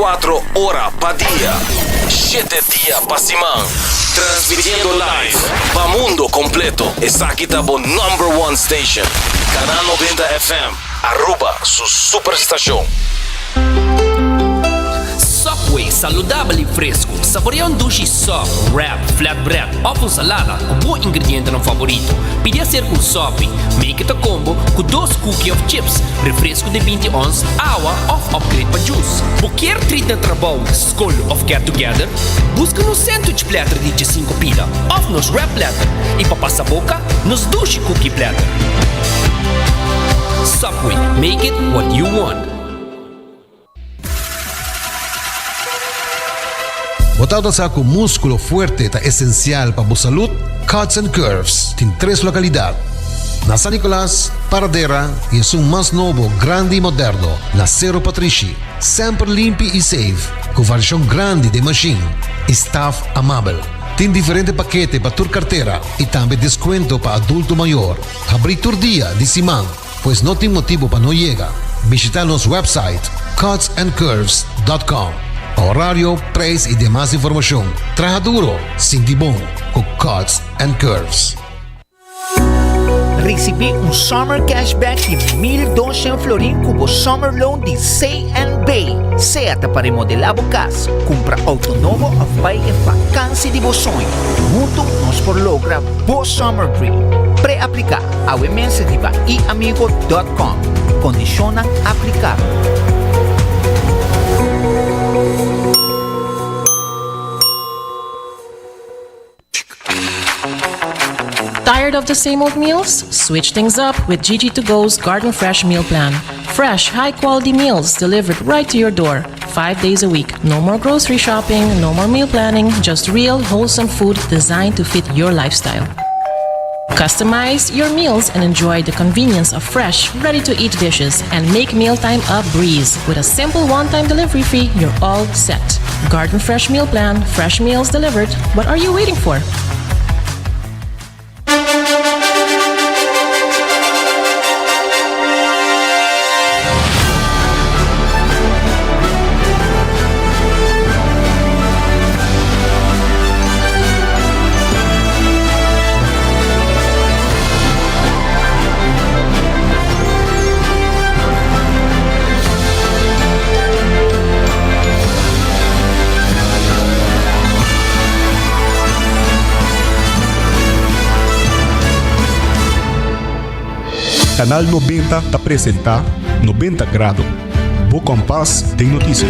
24 ora pa dia, shete dia pa siman. Transmitiendo live pa mundo completo. Esaki ta bo number one station. Canal 90 FM, Aruba su superstacion. Subway, saludabel y fresco. Saborea un dushi sub, wrap, flatbread of un salada cu bo ingredientenan favorito. Pidi acerca un sopi. Make it a combo cu dos cookie of chips, refresco di binti ons, awa of upgrade pa juice. Bo kier treat na trabou, skol of get together? Busca nos sandwich platter di djesinco pida of nos wrap platter y pa pasa boca, nos dushi cookie platter. Subway, make it what you want. Bo tabata sa ku múskulo fuerte ta esensial pa bo salud? Cuts and Curves tin tres lokalidat, na San Nicolas, Paradera i esun mas nobo, grandi i moderno, na Sero Patrishi. Semper limpi i safe, ku variashon grandi den mashin i staf amabel. Tin diferente pakete pa tur kartera i tambe deskuento pa adulto mayor. Habrí tur dia di siman. Pues no tin motibo pa no yega. Bishita nos website cutsandcurves.com pa horario, prijs y demas informacion. Traha duro, sinti bon cu Cuts and Curves. Ricibi un Summer Cashback di 1200 florin cu bo Summer Loan di CNB. Sea ta pa remodela bo cas, cumpra auto nobo of bay e vakantie di bo soño. Hunto nos por logra bo Summer Dream. Pre-aplica Awe mes riba iamigo dot com. Kondishonnan aplikabel. Tired of the same old meals? Switch things up with Gigi to Go's Garden Fresh Meal Plan. Fresh, high quality meals delivered right to your door, five days a week. No more grocery shopping, no more meal planning, just real, wholesome food designed to fit your lifestyle. Customize your meals and enjoy the convenience of fresh, ready to eat dishes and make mealtime a breeze. With a simple one time delivery fee, you're all set. Garden Fresh Meal Plan, fresh meals delivered. What are you waiting for? Canal 90 ta presenta 90 Grado, bo kompas den notisia.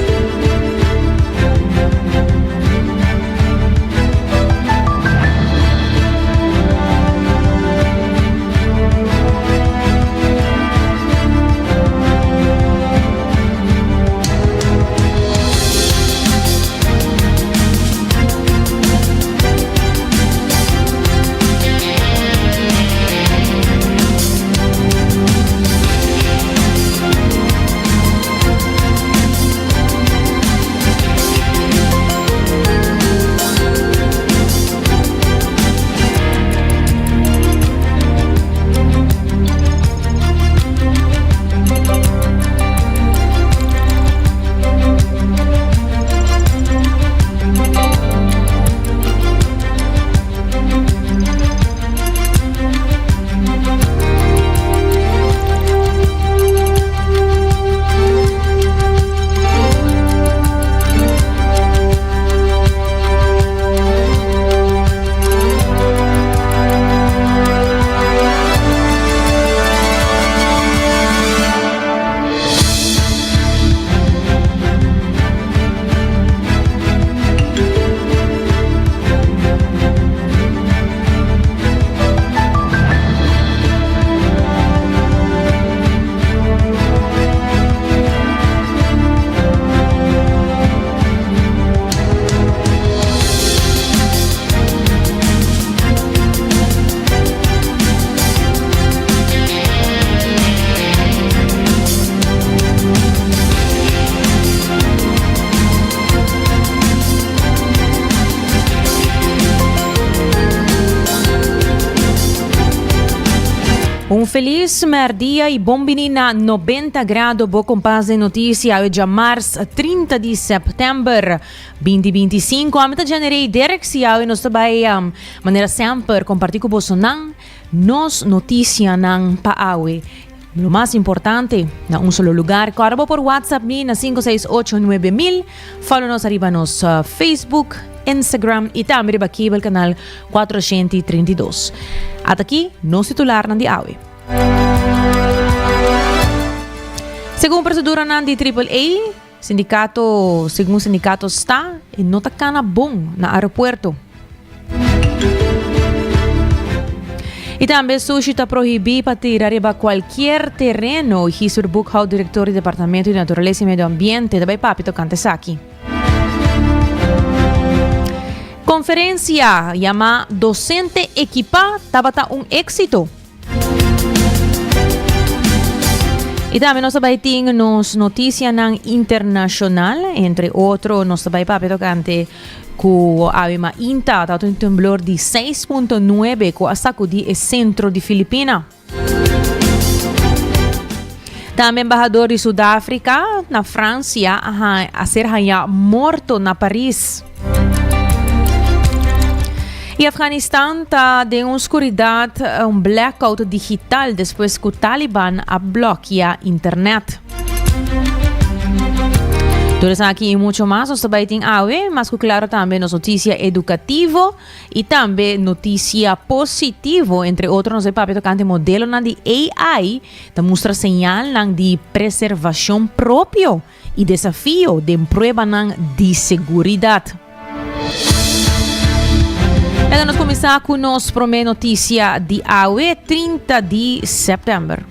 Un felis merdia y bon bini na 90 Grado, bo kompas den noticia awe djamars 30 di september 2025. Ami ta Jenny Derks y awe nos ta bay um, manera semper comparti cu bosonan nos noticianan pa awe. Lo mas importante, na un solo lugar. Corda bo por WhatsApp mi na 568 9000. Follow nos ariba nos uh, Facebook, Instagram y tambe riba cable canal 432. Ata aki nos titularnan di awe. Segun proceduranan di Triple A, sindicato, segun sindicato sta e no ta cana bon na aeropuerto. Y tambe sushi ta prohibi pa tira riba cualkier tereno. Gisur Boekhout, director di Departamento di Naturalesa y Medio Ambiente, ta bay papia tocante esaki. Conferencia yama Docente Equipa tabata un éxito. Y tambe nos ta bay tin nos noticianan internacional, entre otro nos ta bay papia tocante cu awe mainta ta un temblor di 6.9 cu a sacudi e centro di Filipina. Tambe embahador di Sudáfrica na Francia a ser hañá morto na Paris. Y Afganistan ta den un scuridad, un blackout digital despues cu Taliban a blokia internet. Tur esaki y mucho mas nos ta bay tin awe, mas cu claro tambe nos noticia educativo y tambe noticia positivo. Entre otro nos bay papia tocante modelonan di AI ta mustra señalnan di preservacion propio y desafio den pruebanan di seguridad. Laga nos cuminsa cu nos prome noticia di awe, 30 di september.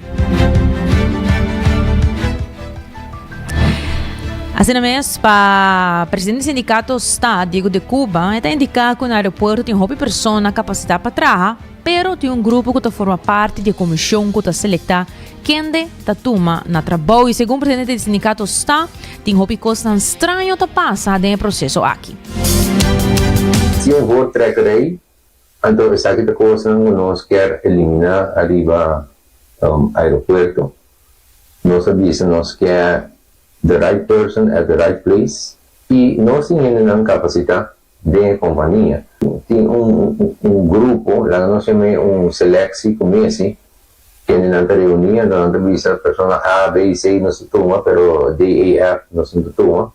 Asina mes, pa presidente di sindicato sta, Diego de Cuba, e ta indica cu na aeropuerto tin hopi persona capacita pa traha, pero tin un grupo cu ta forma parti di e comision cu ta selecta Kende ta tuma na trabou y segun presidente di sindicato sta, tin hopi cosnan straño ta pasa den e proceso aki. Si un voortrekkerij, anto esaki ta cosnan cu nos kier elimina ariba aeropuerto. Nos a bisa nos kier the right person at the right place y nos tin hendenan capacita Den e kompania tin un un grupo, laga nos yam'é un selectie commissie, kende nan ta reuní anto nan ta bisa persona A, B, C nos ta tuma pero D, E, F nos no ta tuma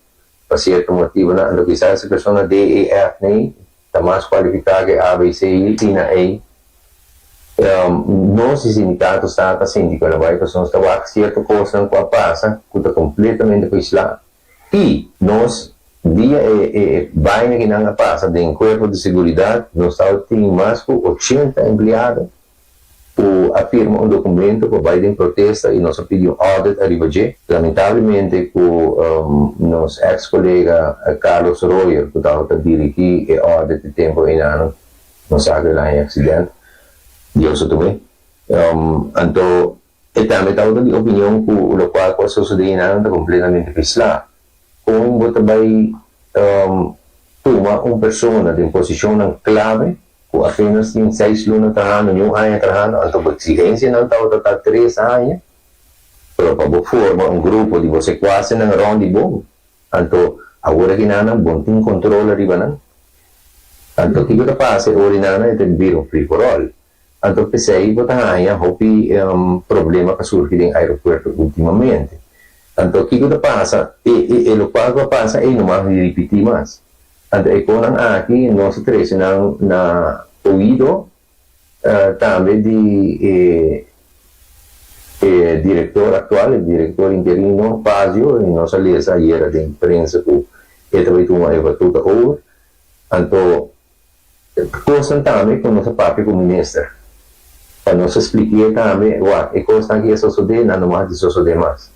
pa sierto motibonan. Anto kisas e persona D, E, F nei ta mas kualifiká ke A, B, C i asina ei. Nos di sindikato sa ta sinti ku el a bai pasobra nos ta wak sierto kosnan ku a pasa ku ta kompletamente ku isla. I nos, dia e e baina ki nan a pasa den Cuerpo di Seguridad, nos tabatin mas cu ochenta empleado cu a firma un documento pa bay den protesta y nos a pidi un audit ariba dje. Lamentablemente cu nos ex colega Carlos Royer cu tabata dirigi e audit e tempo eynan, nos sa cu el a haña accident, Dios a tum'é. Anto E tambe tabata di opinion ku lokual ku a sosodé einan ta kompletamente pislá. Kon bo ta bai tuma un persona den posishonnan klave ku apenas tin seis luna trahando, ni un aña trahando, anto bo eksigensianan tabata ta tres aña, pero pa bo forma un grupo di bo sekuasenan rònt di bo, anto awor aki nan bo no tin kontrol riba nan. Anto kiko ta pasa e ora einan e ta bira un free for all. Anto p'esei bo ta haña hopi problema pa surgi den aeropuerto ultimamente. Anto kiko ta pasa? E e e lokual ku a pasa ei no mag di ripití mas. Anto e konan aki nos a trese nan na oido tambe di e e direktor aktual, e direktor interino Fazio, i nos a lesa ayera den prensa ku e ta bai tuma e batuta over. Anto Kosnan tambe ku nos a papia ku minister pa nos a spliki'é tambe, wak, e kosnan aki a sosodé, nan no mag di sosodé mas.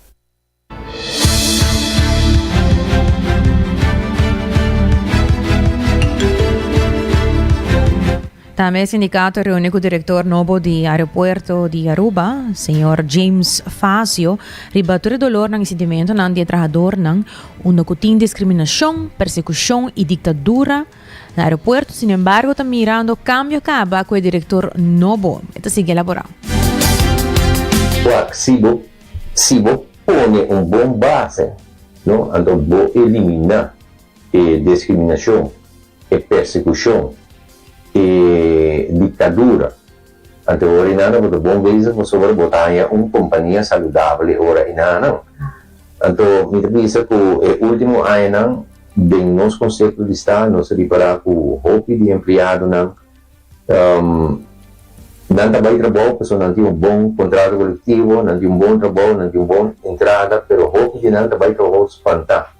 Tambe e sindicato a reuni cu director nobo di aeropuerto di Aruba, señor James Fazio, riba tur e dolornan y sintimentonan di e trahadornan unda cu tin discriminacion, persecucion y dictadura Na aeropuerto, sinembargo, ta mirando cambio caba cu e director nobo. E ta sigui elabora. Wak, si bo si bo pone un bon base, no, anto bo eliminá e diskriminashon, e persekushon, e diktadura. Anto ora inana bo ta bon bezig pasobra bo ta haña un kompania saludabel e ora inanan. Anto mi ta bisa ku e último añanan den nos konsepto di sta nos a ripará ku hopi di empleadonan nan ta bai trabou pasobra nan tin un bon kontrato kolektivo, nan tin un bon trabou, nan tin un bon entrada, pero hopi di nan ta bai trabou spantá.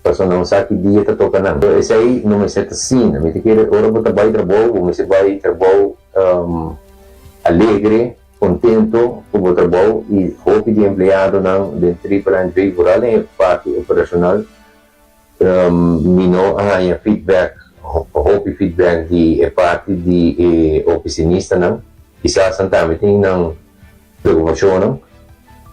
Pasobra nan sa ki dia ta toka nan. Pero esei no mester ta asina. Mi ta kere ora bo ta bai trabou, bo mester bai trabou alegre, kontento ku bo trabou i hopi di empleadonan den Triple NV, vooral den e parti operashonal, mi no a haña feedback, hopi feedback di e parti di e ofisinistanan. Kisas nan tambe tin nan Preocupacionnan,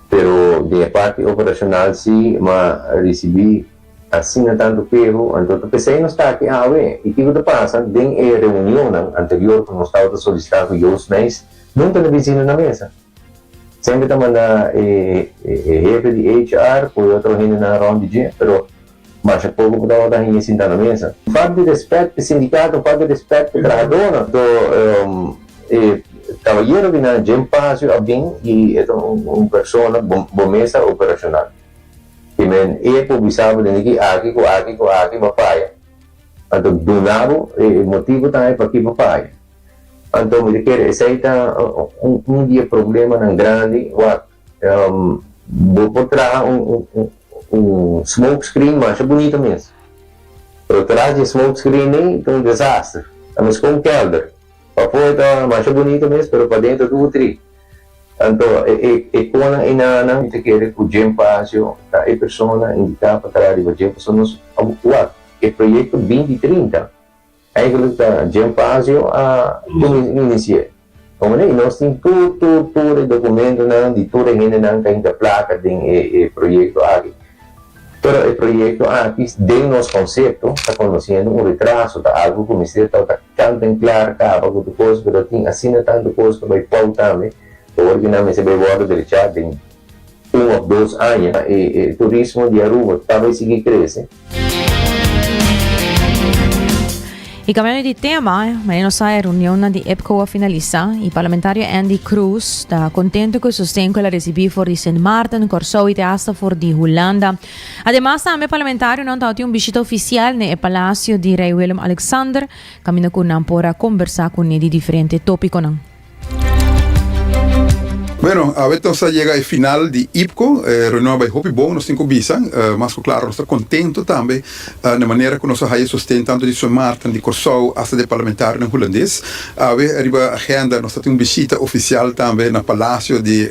pero den e parti operacional si m'a ricibi asina tanto keho, anto ta pesey nos ta aki awe. Y kico ta pasa? Den e reunionnan anterior cu nos tabata solicita cu Joost Meijs, nunca na bicino na mesa. Semper ta manda e hefe di HR cu e otro hendenan rond di dje, pero masha poco bo tabata haña sinta na mesa. Falta di respet p'e sindicato, falta di respet p'e trahadornan. Anto e cabayero di nan, Jim Fazio, a bin y e ta un persona bo mesa operacional. Ki men e por bisa bo den di ki aki cu aki cu aki bo a faya. Anto duna bo e motibo tambe paki bo faya. Anto mi ta kere esey ta un di e problemanan grandi wak. Bo por traha un smoke screen masha bunito mes, pero tras di e smoke screen ei ta un desaster. Ta meskos un kelder. Pafó e ta masha bunito mes, pero paden ta tur tri. Anto e konan enanan mi ta kere ku Jim Fazio ta e persona indiká pa traha riba dje pasobra nos a wak e proyekto binti trinta. Eigenlijk ta Jim Fazio a inici'e. Hombre, y nos tin tur, tur, tur e documentonan di tur e hendenan cu a hinca placa den e proyecto aki. Pero e proyecto aki, den nos concepto, ta conociendo un retraso, ta algo cu mester tabata kant en klaar caba cu tur cos, pero tin asina tanto cos ta bay fout tambe, cu awor ki nan mester bay wordo drecha den un of dos aña. E turismo di Aruba ta bay sigui crece. Y cambiando di tema, mañana nos sa e reunionnan di IPCO a finalisa y parlamentario Andy Croes ta contento cu e sosten cu el a recibi for di Sint Maarten, Corsou y te hasta for di Hulanda. Ademas tambe parlamentarionan tabatin un bishita oficial na e palacio di Rey Willem Alexander, caminda cu nan por a conversa cune di diferente topiconan. Bueno, awe nos a yega e final di IPCO. E reunion a bai hopi bon, nos tin ku bisa. Mas ku klaro nos ta kontento tambe na manera ku nos a haya sosten tantu di Sint Maarten, di Kòrsou, asta di e parlamentarionan hulandes. Awe riba agenda nos ta tin un bishita ofisial tambe na palasio di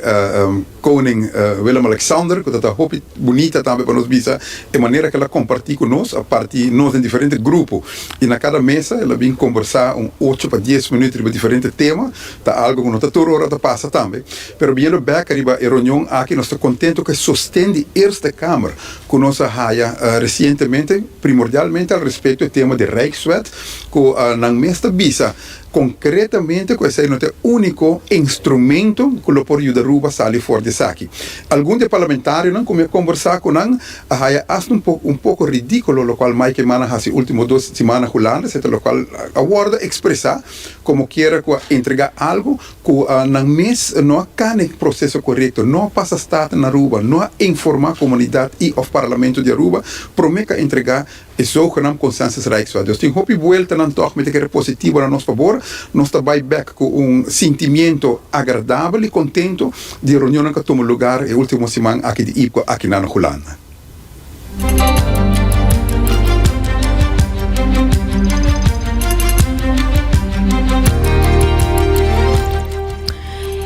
Koning Willem Alexander, ku ta ta hopi bunita tambe pa nos bisa e manera ku el a kompartí ku nos, a parti nos den diferente grupo. I na kada mesa el a bin kombersá un ocho pa dies minüt riba diferente tema. Ta algu ku no ta tur ora ta pasa tambe. Pero biniendo bèk riba e reunion aki nos ta kontentu ku e sosten di Eerste Kamer ku nos a haya resientemente, primordialmente al respekto e tema di Rijkswet ku nan mes ta bisa Konkretamente ku esei no ta e úniko instrumento ku lo por yuda Aruba sali for di esaki. Algun di e parlamentarionan ku mi a kombersá ku nan a haya asta un poko un poko ridíkulo lokual Mike Eman a hasi último dos simana Hulanda, esei ta lokual a wòrdu ekspresá komo kier ku a entregá algu ku nan mes no a kana e proseso korekto, no a pasa Staten na Aruba, no a informá komunidat i òf Parlamento di Aruba promé ku a entregá E zogenaamd Consensus Rijkswet. Dus tin hopi bueltanan tòg mi ta kere positivo na nos fabor. Nos ta bai bèk ku un sintimiento agradabel i kontento di e reunionnan ku a tuma lugar e último siman aki di IPCO aki na Hulanda.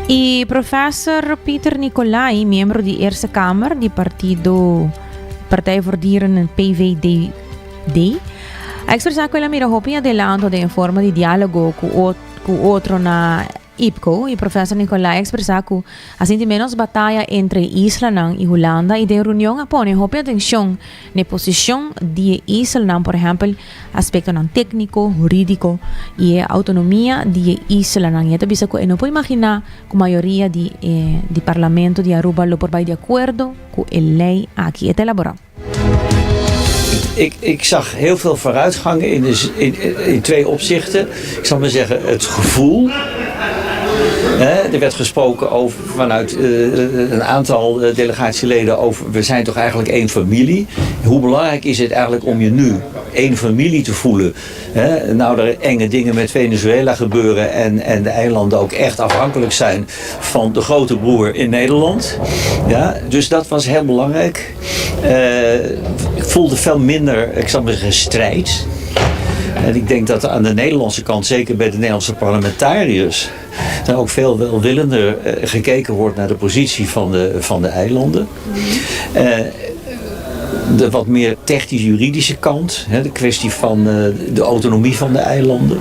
I Professor Peter Nicolai, miembro di Eerste Kamer di partido Partij voor Dieren, PVDD, a expresa cu el a mira hopi adelanto den e forma di dialogo cu cu otro na. IPCO y Professor Nicolai a expresa cu a sinti menos bataya entre e islanan y Hulanda y den reunion a pone hopi atencion n'e posicion di e islanan, por ehempel aspectonan tecnico, huridico y e autonomia di e islanan. Y e ta bisa cu e no por imagina cu mayoria di e di Parlamento di Aruba lo por bay di acuerdo cu e ley aki. E ta elabora. Ik, ik zag heel veel vooruitgang in, de, in, in twee opzichten. Ik zal maar zeggen, het gevoel. Hè, er werd gesproken over, vanuit uh, een aantal eh, delegatieleden over we zijn toch eigenlijk één familie. Hoe belangrijk is het eigenlijk om je nu één familie te voelen? Hè? Nou er enge dingen met Venezuela gebeuren en, en de eilanden ook echt afhankelijk zijn van de grote broer in Nederland. Ja, dus dat was heel belangrijk. Uh, ik voelde veel minder, ik zal maar zeggen, strijd. En ik denk dat aan de Nederlandse kant, zeker bij de Nederlandse parlementariërs, daar ook veel welwillender eh, gekeken wordt naar de positie van de, van de eilanden. Uh, de wat meer technisch-juridische kant, hè, de kwestie van de autonomie van de eilanden.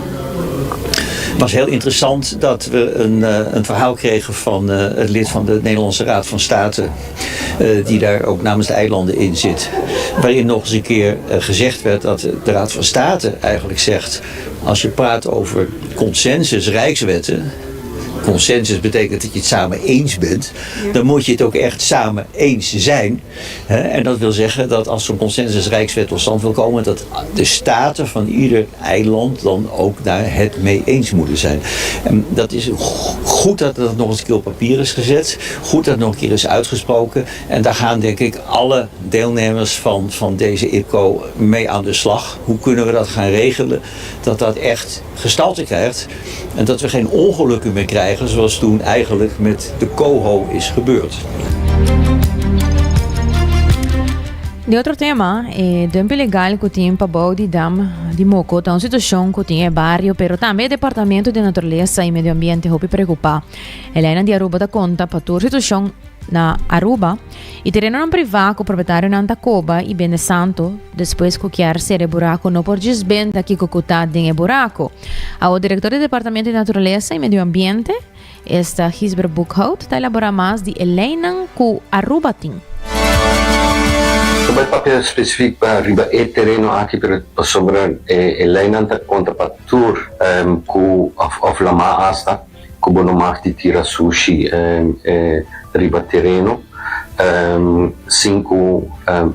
Het was heel interessant dat we een, een verhaal kregen van het lid van de Nederlandse Raad van State, die daar ook namens de eilanden in zit. Waarin nog eens een keer gezegd werd dat de Raad van State eigenlijk zegt, als je praat over consensus rijkswetten, consensus betekent dat je het samen eens bent, dan moet je het ook echt samen eens zijn. En dat wil zeggen dat als zo'n consensus rijkswet tot stand wil komen, dat de staten van ieder eiland dan ook daar het mee eens moeten zijn. En dat is goed dat dat nog eens een keer op papier is gezet. Goed dat het nog een keer is uitgesproken. En daar gaan denk ik alle deelnemers van, van deze IPCO mee aan de slag. Hoe kunnen we dat gaan regelen? Dat dat echt gestalte krijgt. En dat we geen ongelukken meer krijgen zoals toen eigenlijk met de coho is gebeurd. Di otro tema, e dump ilegal ku tin pabou di dam di Moko ta un situashon ku tin e bario pero tambe e Departamento di Naturalesa i Medio Ambiente hopi preokupá. E leinan di Aruba ta konta pa tur situashon na Aruba i terenonan privá ku propietarionan ta koba i bende santu despues ku kier sera e buraku no por djis benta kiko ku ta den e buraku. Awo direktor di Departamento di Naturalesa i Medio Ambiente, Esta Gisbert Boekhout ta elaborá mas di e leinan ku Aruba tin. No bai papia spesifik pa riba e tereno aki pero pasobra e leinan ta konta pa tur ku of lamá asta ku bo no mag di tira sushi riba tereno sin ku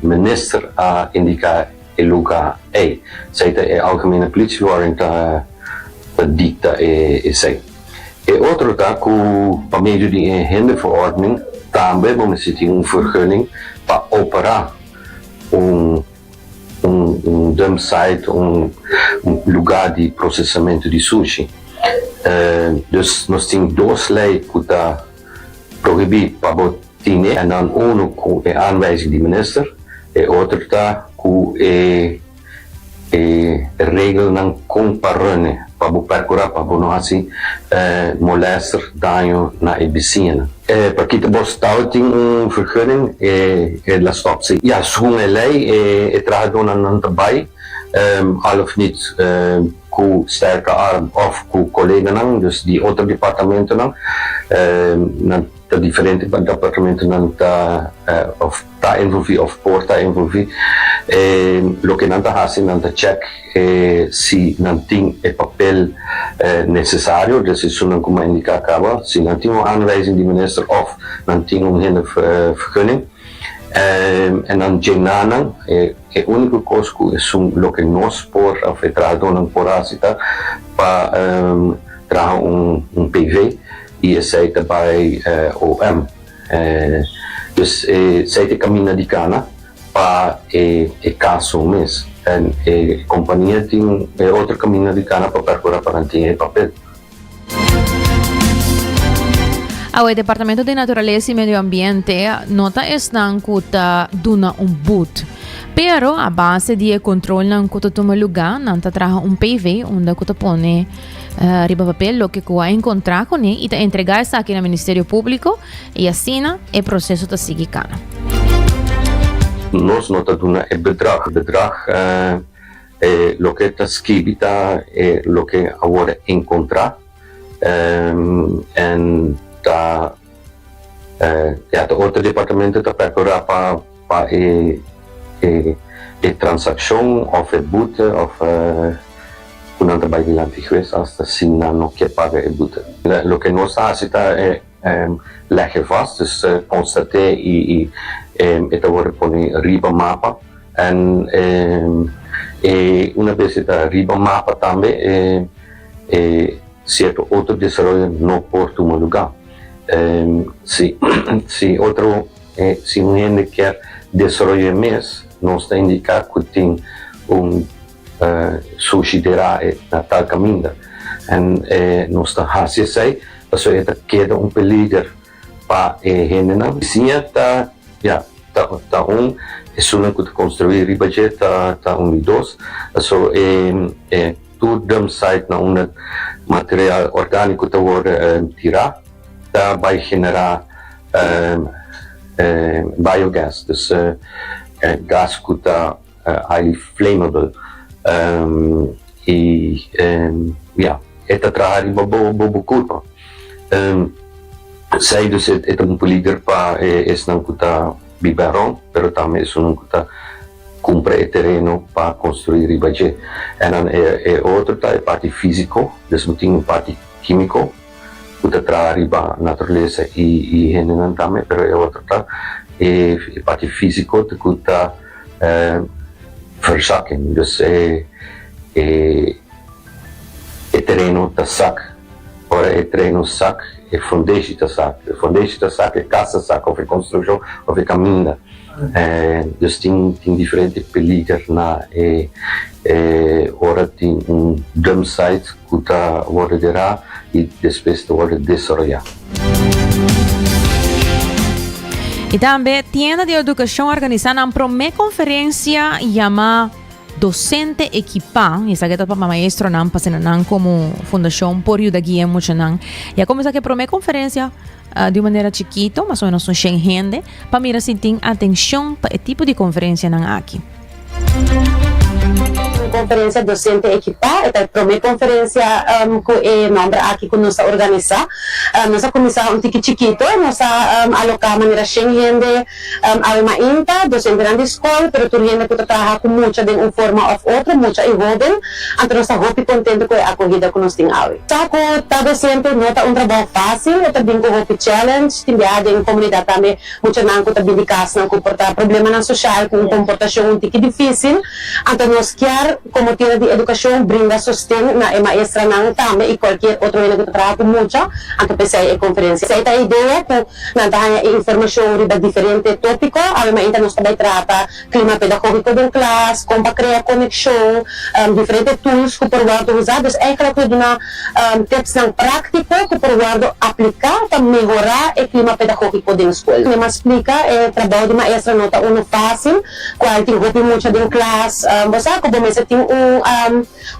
minister a indiká e luga ei. Esei ta e algemene politieverordening ta dikta esei. E otro ta ku pa medio di e hinderverordening tambe bo mester tin un vergunning pa operá un un dumpsite, un lugá di prosesamentu di sushi. Dus nos tin dos lei ku ta prohibí pa bo tine en dan unu ku e aanwijzing di minister, e otro ta ku e e regelnan kon pa rune pa bo percura pa bo no haci molester, daño na e bisiñanan. Pa kita bo stouw tin un vergunning e la stop si. Ya, segun e ley e trahadornan nan ta bay al of niet cu sterke arm of cu coleganan dus di otro departamentonan nan ta diferente departamentonan ta of ta envolví of por ta envolví. E loke nan ta hasi, nan ta check si nan tin e papel necesario, dus esunnan ku mi a indiká kaba, si nan tin un aanwijzing di minister of nan tin un hende vergunning. En dan djená nan, e úniko kos ku esun loke nos por of e trahadónan por hasi ta pa traha un PV i esei ta bai OM. Dus esei ta e kaminda di kana pa e kaso mes. En e kompania tin e otro kaminda di kana pa perkura pa nan tin e papel. Awe Departamento di Naturalesa y Medio Ambiente no ta esnan cu ta duna un boet. Pero a base di e controlnan cu ta tuma luga, nan ta traha un PV unda cu ta pone eh, riba papel loke cu a encontra cune y ta entrega esaki na Ministerio Publico y asina e proceso ta sigui cana. Nos no ta duna e bedrag. Bedrag eh, loke ta skibi ta e loke a worde encontra. En ta ya ta otro departamento ta percura pa pa e e e transaccion of e boete of cu nan ta bay dilanti huez hasta si nan no kier paga e boete. Loke nos ta haci ta leg e vast, dus constateer y y e ta worde poni riba mapa en e una bes e ta riba mapa tambe e e cierto otro desaroyo no por tuma lugar. Si si otro si un hende kier desaroyo e mes nos ta indica cu tin un sushi dera e na tal caminda en nos ta haci esey pasobra e ta keda un peliger pa e hendenan. Bisiña ta ya ta ta un esunnan cu ta construi riba dje ta ta un di dos pasobra e e tur dumpsite na unda material organico ta worde tira ta bay genera biogas dus gas cu ta highly flammable y ya e ta traha riba bo bo curpa esey dus e ta un peliger pa esnan cu ta biba rond pero tambe esunnan cu ta cumpra e tereno pa construi riba dje en dan e otro ta e parti fisico dus bo tin un parti quimico cu ta traha riba naturalesa y hendenan tambe pero e otro ta e parti fisico cu ta verzakking dus e e tereno ta sak ora e tereno sak e fundeshi ta sak e fundeshi ta sak e cas ta sak of e construccion of e caminda dus tin tin diferente peliger na e ora tin un dump site cu ta wordo derá y despues ta wordo desaroyá. Y tambe Tienda di Educacion a organisa nan prome conferencia yama Docente Equipa. Y esaki ta pa maestronan pa asina nan como fundacion por yuda guia muchanan. Y a cuminsa cu e prome conferencia di un manera chikito, mas o menos un shen hende, pa mira si tin atencion pa e tipo di conferencianan aki. Un conferencia Docente Equipa, e ta e prome conferencia cu e nomber aki cu nos a organisa. Nos a cuminsa un tiki chikito, nos a aloca manera shen hende awe mainta, docentenan di scol, pero tur hende cu ta traha cu mucha den un forma of otro, mucha y hoben. Anto nos ta hopi contento cu e acogida cu nos tin awe. Sa cu ta docente no ta un trabou facil, e ta bin cu hopi challenge, tin biaha den comunidad tambe Muchanan ku ta bin di kasnan ku por ta problemanan soshal ku un komportashon un tiki difísil. Anto nos kier, komo tienda di edukashon, brinda sosten na e maestranan tambe i kualkier otro hende ku ta traha ku mucha. Anto p'esei e konferensia. Esei ta e idea ku nan ta haña e informashon riba diferente tópiko. Awe mainta nos ta bai trata klima pedagógiko den klas, kon pa krea konekshon, diferente tools ku por wòrdu usá. Dus eigentlik lo duna tipsnan práktiko ku por wòrdu apliká pa mehorá e klima pedagógiko den skol. Mi a splika e trabou di maestra no ta unu fásil, kual tin hopi mucha den klas. Bo sa ku bo mester tin un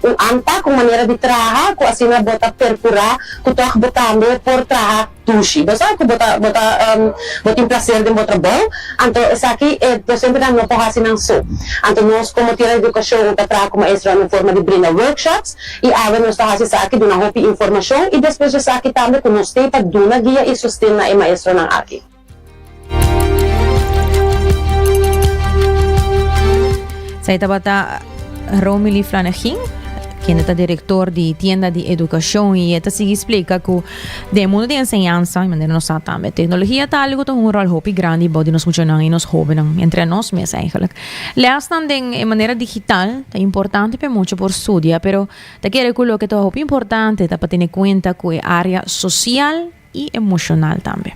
un aanpak, un manera di traha ku asina bo ta perkurá ku tòg bo tambe por traha. Dushi. Bo sa ku bo ta bo ta bo tin plaser den bo trabou, anto esaki e dosentenan no por hasi nan so. Anto nos komo Tierra di Edukashon ta traha ku maestronan den forma di brinda workshops i awe nos ta hasi esaki duna hopi informashon i despues di esaki tambe ku nos t'ei pa duna guia i sosten na e maestronan aki. Esei tabata Romily Flanegin, kende ta direktor di Tienda di Edukashon i e ta sigui splika ku den e mundu di enseñansa, manera nos sa tambe, teknologia ta algu ku ta hunga un ròl hopi grandi bou di nos muchanan i nos hóbennan, entre nos mes eigenlijk. Lèsnan den e manera digital ta importante pa e mucha por studia, pero ta kere ku loke ta hopi importante ta pa tene kuenta ku e área sosial, i emoshonal tambe.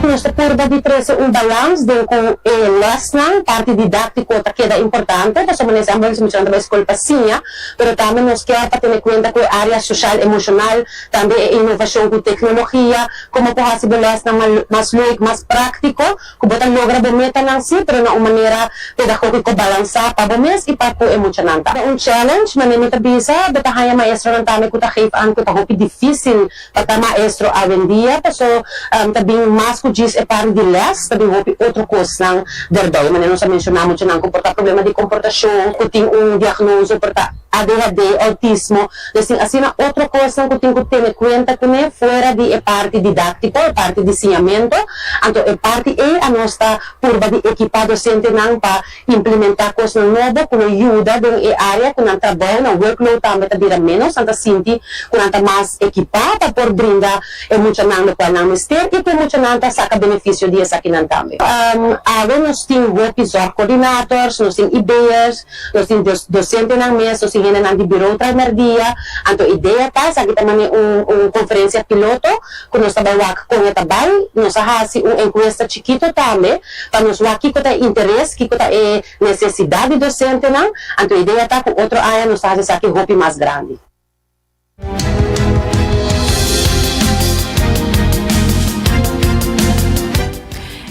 Nos ta purba di trese un balans den ku e lèsnan, parti didáktiko ta keda importante, pasobra manera esei ambos muchanan ta bai skol pa siña, pero tambe nos kier pa tene kuenta ku e área soshal emoshonal, tambe e inovashon ku teknologia, komo por hasi bo lèsnan mas leuk, mas práktiko. Ku bo ta logra bo metanan sí, pero na un manera pedagógiko balansá pa bo mes i pa ku e muchanan. Ta un challenge, manera mi ta bisa, bo ta haña maestronan tambe ku ta geef aan ku ta hopi difísil pa ta maestro awendia, paso ta bin mas ku djis e parti di lès, ta bin hopi otro kosnan derbij. Manera nos a menshoná, muchanan ku por ta problema di komportashon, ku tin un diagnoso por ta. ADHD, outismo, dus tin asina otro kosnan ku tin ku tene kuenta kuné fuera di e parti didáktiko, e parti di siñamentu. Anto e parti ei a nos ta purba di ekipá dosentenan pa implementá kosnan nobo ku lo yuda den e área ku nan trabou, nan workload tambe ta bira ménos, nan ta sinti ku nan ta mas ekipá pa por brinda e muchanan lokual nan mester i ku e muchanan ta saka benefisio di esakinan tambe. Awe nos tin hopi zorgcoördinators, nos tin IB'ers, Nos tin docentenan mes, nos tin hendenan di bureau tras merdia. Anto idea ta, esaki ta mane un un conferencia piloto cu nos ta bay wak con e ta bay. Nos a haci un encuesta chikito tambe pa nos wak kico ta e interes, kico ta e necesidad di docentenan. Anto idea ta cu otro aña nos ta haci esaki hopi mas grandi.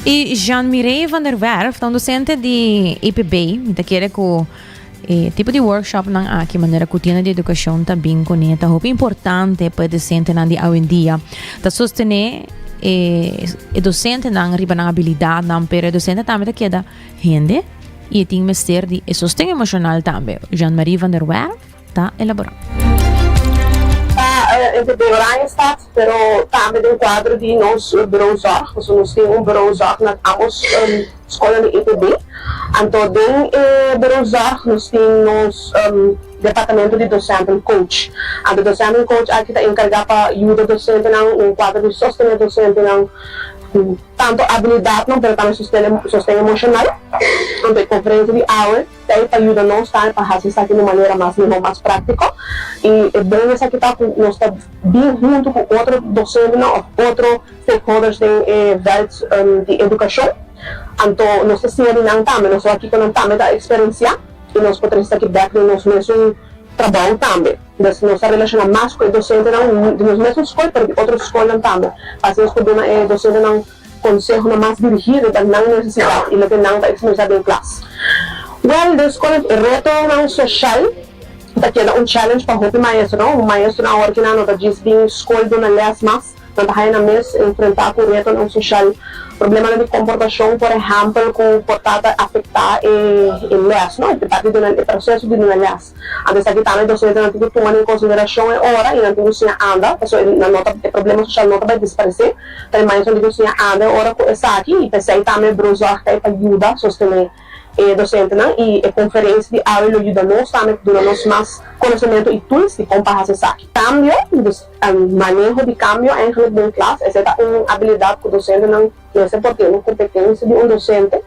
Y Jean-Mireille van der Werf ta un docente di EPB. Mi ta kere ku e tipo di workshop nan aki manera ku tienda di educacion ta bin kuné ta hopi importante pa e docentenan di awendia. Ta sostené e e docentenan riba nan habilidadnan pero e docente tambe ta keda hende y e tin mester di e sosten emocional tambe. Jean-Marie van der Werf. ta elaborá. Ta entre Oranjestad, pero tambe den kuadro di nos Bureau Zorg, pasobra nos tin un Bureau Zorg na ambos skolnan di EPB. Anto den e Bureau Zorg nos tin nos departamento di docentencoach. Anto docentencoach aki ta enkargá pa yuda dosentenan den kuadro di sostené dosentenan ku tantu abilidatnan pero tambe sosten emoshonal. Anto e konferensia di awe. T'ei pa yuda nos tambe pa hasi esaki na un manera mas mihó, mas práktiko. I e bon esaki ta ku nos ta bin huntu ku otro dosentenan òf otro stakeholders den e vèlt di edukashon. Anto nos ta siña di nan tambe, nos wak kiko nan tambe ta eksperensiá i nos por trese esaki bèk den nos mesun trabou tambe. Entonces nos ta relashoná mas ku e dosentenan di nos mesun skol pero di otro skolnan tambe pa asina nos por duna e dosentenan Consehonan mas dirigí riba nan necesidad y loke nan ta experiencia den klas. Wel, den skol e retonan social ta keda un challenge pa hopi maestronan. Un maestronan awor kinan no ta djis bin skol duna les mas, nan ta haya nan mes enfrenta cu retonan social, problemanan di comportacion por ehempel cu por ta ta afecta e les, no, e parti di duna e proceso di duna les. Anto esaki tambe dosentenan tin ku tuma den konsiderashon e ora i nan tin ku siña anda, pasobra e nan no ta e problema sosial no ta bai disparesé, pero e maestronan tin ku siña anda e ora ku esaki i p'esei tambe Brozorg ta ei pa yuda sostené e dosentenan i e konferensia di awe lo yuda nos tambe duna nos mas konosementu i tools di kon pa hasi esaki. Kambio, dus maneho di kambio eigenlijk den klas, esei ta un abilidat ku dosentenan Mester por tin un competencia di un docente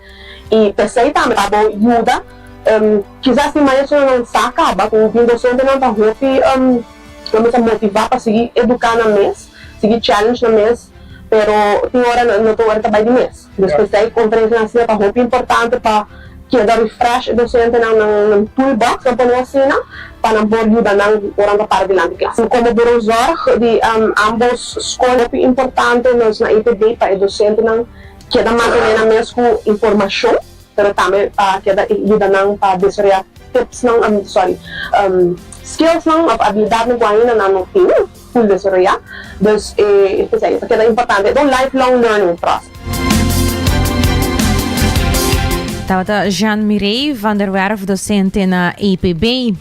y p'esey tambe pa bo yuda kisas tin maestronan nan sa caba cu tin docentenan ta hopi lo mester motiva pa sigui educa nan mes, sigui challenge nan mes pero tin ora no tur ora ta bay di mes. Dus p'esey conferencianan asina ta hopi importante pa keda refresh e docentenan nan nan toolbox nan pone asina pa nan por yuda nan ora nan ta para dilanti klas. Komo bureau zorg di ambos skol hopi importante nos na EPB pa e docentenan keda mantene nan mes ku informashon pero tambe pa keda yuda nan pa desaroya tipsnan sorry skillsnan of abilidadnan ku ainda nan no tin. Full desaroyá. Dus e p'esei ta keda importante. E ta un lifelong learning process. Tabata Jean Mireille van der Werf, docente na EPB.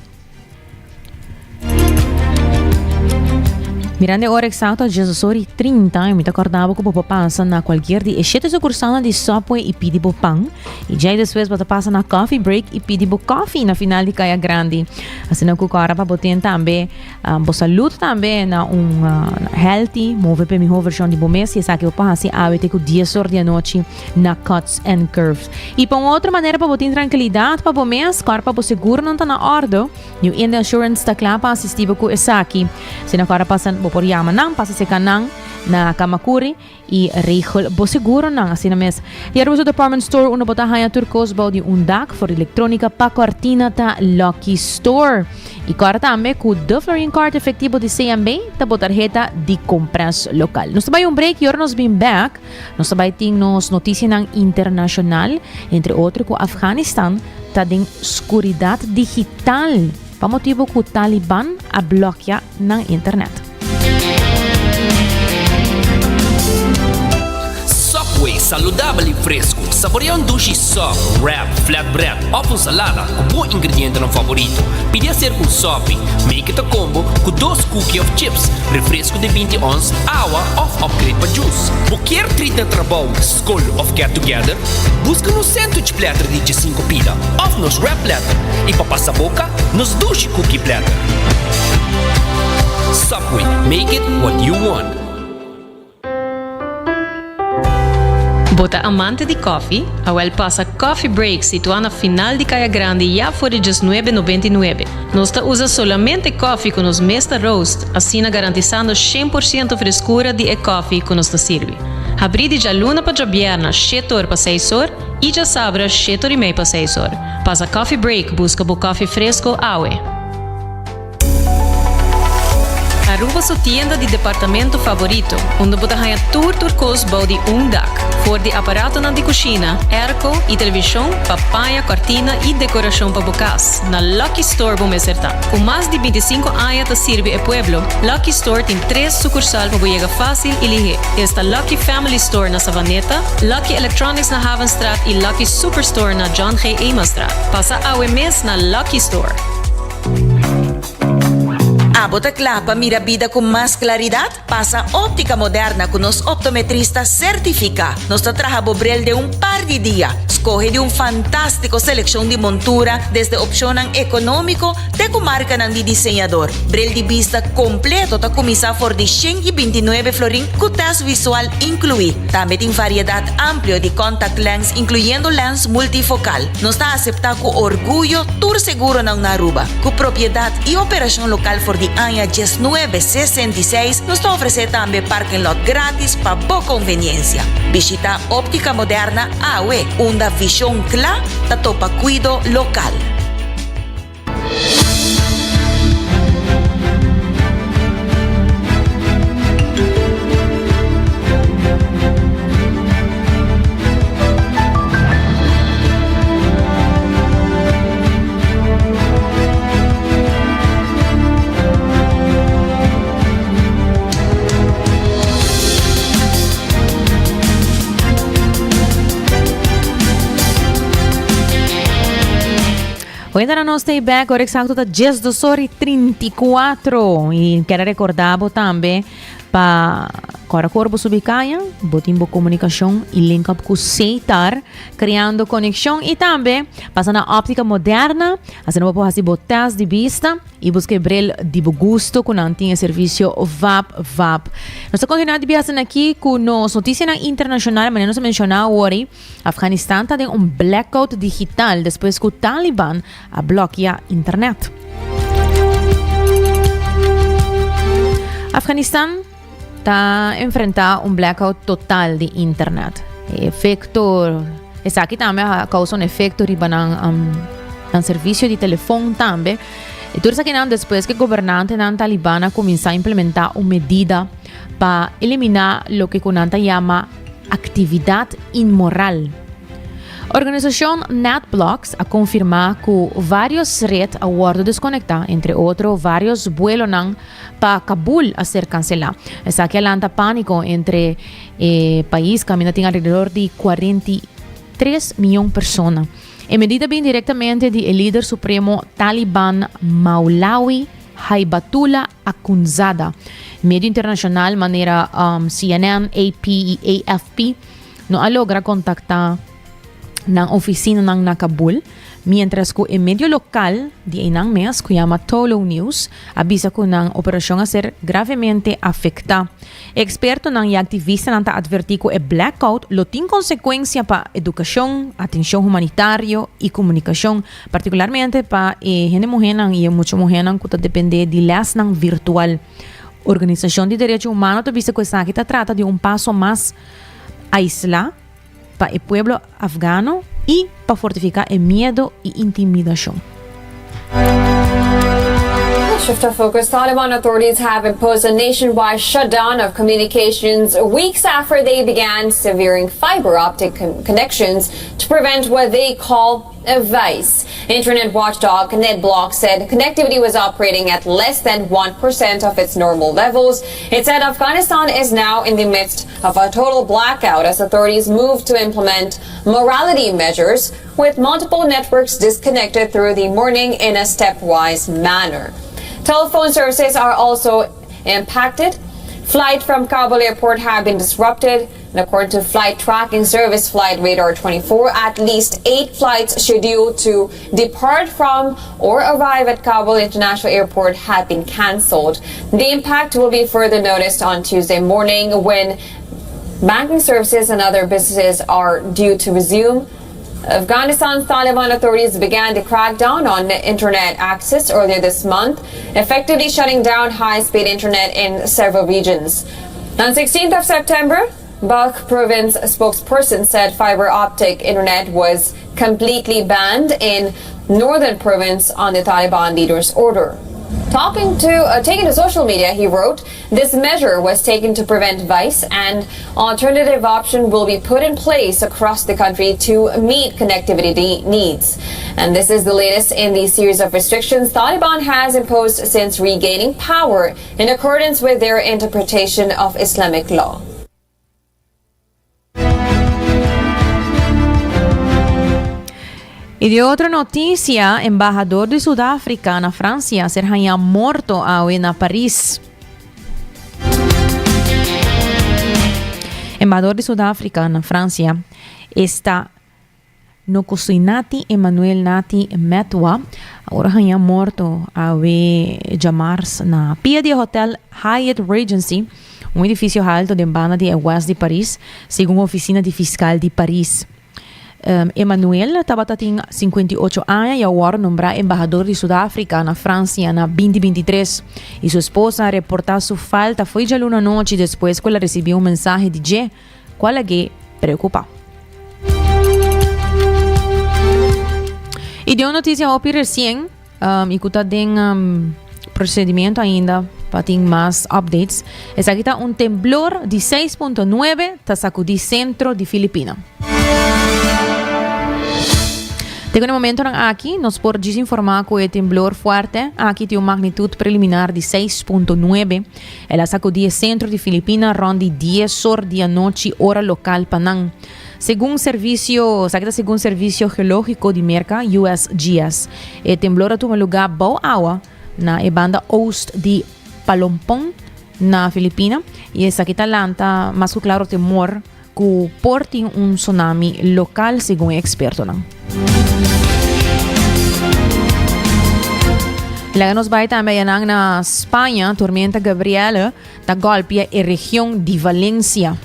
Mirando e ora exacto, Jesus ora y 30, y mi ta acordabo cu bo por pasa na cualquier di e siete sucursalnan di Subway y pidi bo pan. Y djai despues bo ta pasa na Coffee Break y pidi bo coffee na final di Caya Grandi. Asina cu cora pa bo tin tambe Bo salud tambe na un healthy, move p'e miho version di bo mes y esaki bo por haci awe te cu dies or di anochi na Cuts and Curves. Y pa un otro manera pa bo tin trankilidad pa bo mes, kor pa bo seguronan ta na ordo, New India Assurance ta kla pa asisti bo cu esaki. Si na kor a pasa bo por yama nan, pasa seca nan na Camacuri. I regel bo seguronan asina mes. Di Aruba Department Store unda bo ta haña tur kos bou di un dak, for elektronika pa kortina ta Lucky Store. I kòrda tambe ku De Florin Card efektivo di CMB ta bo tarheta di kompras lokal. Nos ta bai un break i ora nos bin bèk nos ta bai tin nos notisianan internashonal, entre otro ku Afganistan ta den skuridat digital pa motibu ku Taliban a blòkia nan internet. Subway, saludabel y fresco. Saborea un dushi sop, wrap, flatbread of un salada cu bo ingredientenan favorito. Pidi hacer un sopi, make it a combo cu dos cookie of chips, refresco di 20 ons, awa of upgrade pa juice. Bo kier treat na trabou, scol of get together? Busca nos sandwich platter di 15 pida of nos wrap platter y pa pasa boca, nos dushi cookie platter. Subway, make it what you want. Bo ta amante di koffie? Awel pasa Coffee Break situá na final di Kaya Grandi ya for di diesnuebe nobenta i nuebe. Nos ta usa solamente koffie ku nos mes ta roast, asina garantisando 100% freskura di e koffie ku nos ta sirbi. Habrí di djaluna pa djabièrna shete or pa seis or i djasabra shete or i mei pa seis or. Pasa Coffee Break buska bo koffie fresko awe. Aruba su tienda di departamento favorito, unda bo ta haña tur tur kos bou di un dak. For di aparatonan di kushina, airco i televishon pa paña, kòrtina i dekorashon pa bo kas, na Lucky Store bo mester ta. Ku mas di 25 aña ta sirbi e pueblo, Lucky Store tin tres sukursal pa bo yega fásil i lihé. Esta Lucky Family Store na Savaneta, Lucky Electronics na Havenstraat i Lucky Superstore na John G. Emastraat. Pasa awe mes na Lucky Store! Abo ta kla pa mira bida ku mas klaridat? Pasa Óptica Moderna ku nos optometrista sertifiká. Nos ta traha bo bril den un par di dia. Skohe di un fantástiko selekshon di montura, desde opshonnan ekonómiko te ku markanan di diseñador. Bril di bista kompleto ta kuminsá for di 129 florin ku tèst visual inkluí. Tambe tin variedat amplio di contact lens inkluyendo lens multifokal. Nos ta aseptá ku orguyo tur seguronan na Aruba. Ku propiedat i operashon lokal for di aña 1966, nos ta ofresé tambe parking lot gratis pa bo konveniensia. Bishitá Óptica Moderna awe, unda vishon kla ta topa kuido lokal. Hoy nos stay back, ora exacto ta 12 ora y 34. Y quiero recordar bo tambe pa Cora Corbo subi caña, bo tin bo comunicacion y link up cu Seitar, creando conexion y tambe pasa na Óptica Moderna, asina bo por haci bo test di bista y busca e bril di bo gusto cu nan tin e servicio VAP VAP. Nos ta continua di biaha aki cu nos noticianan internacional, manera nos a menciona awor. Afganistan ta den un blackout digital despues ku Taliban a blòkia internet. Afganistan ta enfrentá un blackout total di internet. E efekto, esaki tambe a kousa un efekto riba nan, um, nan servisio di telefon tambe. E tur esakinan despues ku e gobernantenan taliban a kuminsá implementá un medida pa eliminá loke ku nan ta yama Actividad inmoral. Organisacion NetBlocks a confirma cu varios red a wordo desconecta, entre otro varios buelonan pa Kabul a ser cancela. Esaki a lanta panico entre e pais caminda tin alrededor di 43 miyon persona. E medida bin directamente di e lider supremo Taliban Maulawi Haibatullah Akhundzada. Medio internashonal manera CNN, AP i AFP no a logra kontaktá nan ofisinanan na Kabul, miéntras ku e medio lokal di einan mes, ku yama Tolo News, a bisa ku nan operashon a ser gravemente afektá. Ekspertonan i aktivistanan ta atvertí ku e blackout lo tin konsekuensia pa edukashon, atenshon humanitario i komunikashon, Partikularmente pa e hende muhénan i e mucha muhénan ku ta dependé di lèsnan virtual. Organisashon di derecho humano ta bisa ku esaki ta trata di un paso mas aislá pa e pueblo afgano i pa fortifiká e miedo i intimidashon. Shift our focus, Taliban authorities have imposed a nationwide shutdown of communications weeks after they began severing fiber optic con connections to prevent what they call of vice. Internet watchdog NetBlock said connectivity was operating at less than 1% of its normal levels. It said Afghanistan is now in the midst of a total blackout as authorities move to implement morality measures with multiple networks disconnected through the morning in a stepwise manner. Telephone services are also impacted. Flight from Kabul airport have been disrupted. And according to flight tracking service Flight Radar 24, at least eight flights scheduled to depart from or arrive at Kabul International Airport have been cancelled. The impact will be further noticed on Tuesday morning when banking services and other businesses are due to resume. Afghanistan's Taliban authorities began the crackdown on internet access earlier this month, effectively shutting down high-speed internet in several regions. On 16th of September, Balkh province spokesperson said fiber optic internet was completely banned in northern province on the Taliban leader's order. Talking to, uh, taking to social media, he wrote, "This measure was taken to prevent vice, and alternative option will be put in place across the country to meet connectivity needs." And this is the latest in the series of restrictions Taliban has imposed since regaining power in accordance with their interpretation of Islamic law. Y di otro noticia, embahador di Sudáfrica na Francia a ser hañá morto awe na Paris. Embahador di Sudáfrica na Francia esta Nkosinati Emmanuel Nati Methwa awor a hañá morto awe djamars na pia di e hotel Hyatt Regency, un edifisio halto den banda di e west di Paris, segun ofisina di fiskal di Paris. Emmanuel tabata tin 58 aña y a wòrdu nombrá embahador di Sudáfrika na Fransia na 2023 y su esposa a reportá su falta fo'i djaluna anochi despues ku el a risibí un mensahe di dje kual a g'e preokupá. Y den un noticia hopi recien y cu ta den procedimiento ainda pa tin mas updates, esaki ta un temblor di 6.9 ta sacudi centro di Filipina. Te cu e momentonan aki nos por djis informa cu e temblor fuerte aki tin un magnitud preliminar di 6.9. El a sacudi e centro di Filipina rond di dies or di anochi ora local pa nan. Segun Servicio, esaki ta segun Servicio Geologico di Merca, USGS. E temblor a tuma luga bou awa na e banda oost di Palompon na Filipina y esaki ta lanta mas cu claro temor cu por tin un tsunami local segun e expertonan. Laga nos bai tambe ayanan na Spaña, tormenta Gabrielle ta golpia e region di Valencia.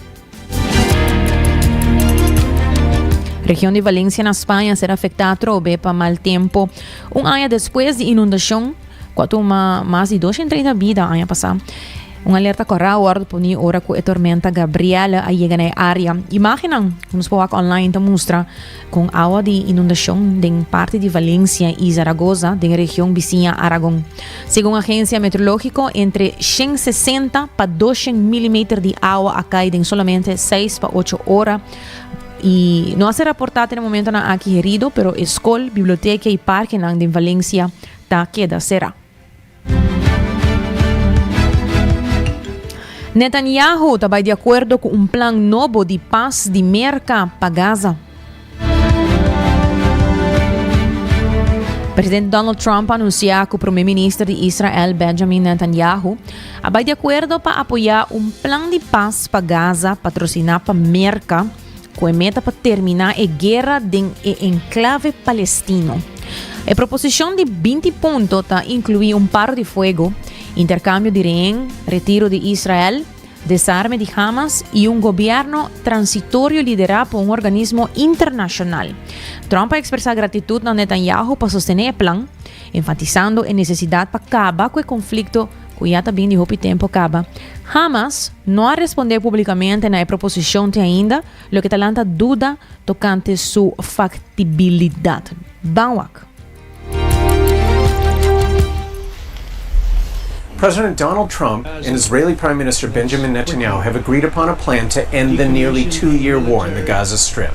Region di Valencia na Spaña a ser afectá atrobe pa mal tempo un aña despues di inundacion cu a tuma mas di 230 bida aña pasá. Un alerta kòrá a wòrdu poní ora ku e tormenta Gabrielle a yega na e área. Imágennan ku nos por wak online ta mustra kon awa di inundashon den parti di Valencia i Zaragoza den e region bisiña Aragon. Segun agensia meteorológiko, entre 160 pa 200 milimeter di awa a kai den solamente seis pa ocho ora i no a ser raportá te na momentonan aki herido, pero e skol, biblioteka i parkenan den Valencia ta keda será. Netanyahu ta bai di akuerdo ku un plan nobo di pas di Merka pa Gaza. Presidente Donald Trump a anunsiá ku prome minister di Israel Benjamin Netanyahu a bai di akuerdo pa apoyá un plan di pas pa Gaza patrosiná pa Merka ku e meta pa terminá e guera den e enklave palestino. E proposishon di 20 punto ta inkluí un paro di fuego, interkambio di rehen, retiro di Israel, desarme di Hamas i un gobièrnu transitorio liderá pa un organismo internashonal. Trump a ekspresá gratitut na Netanyahu pa sostené e plan, enfatisando e nesesidat pa kaba ku e konflikto ku ya ta bin di hopi tempu kaba. Hamas no a respondé públikamente na e proposishon te ainda, loke ta lanta duda tokante su faktibilidat. Ban wak. President Donald Trump and Israeli Prime Minister Benjamin Netanyahu have agreed upon a plan to end the nearly two year war in the Gaza Strip.